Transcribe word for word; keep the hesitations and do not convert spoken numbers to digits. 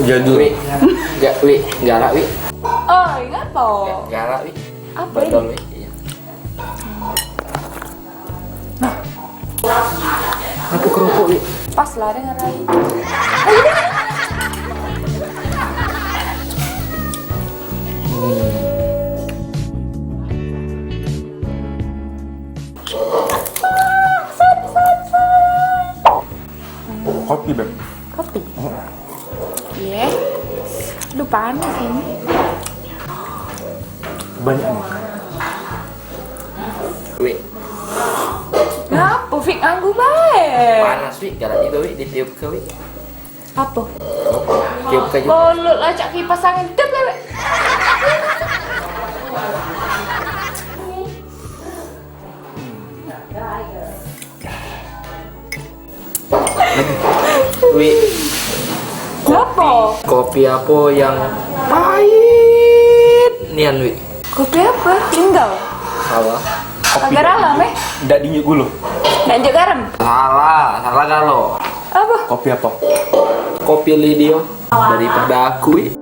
Jadul. Wik, ga-, Wik, galak, Wik. Oi, ngapo? Ga-, galak, Wik. Apo ini? Betul, Wik. Iya. Nah. Aku kerupuk, Wik. Pas lah dengan Rai. Kopi, Beb. Kopi. Iya. Lu panas ini. Banyak makan. Wik. Ngapo, Fik, nganggu bae? Panas, Wik. Galak juga, Wik. Ditiup ke, Wik. Apo? Tiup ke juga. Mulut lah cak kipas angin. Tiup lah, Wik. Wik. Ngapo? Kopi apo yang pahit nian, Wik? Kopi apo? Tinggal. Salah. Kopi kagak dalam, eh? Dak dinjuk gulu. Dak dinjuk garam. Salah, salah galo. Apo? Kopi apo? Kopi Lidio daripada aku, Wik.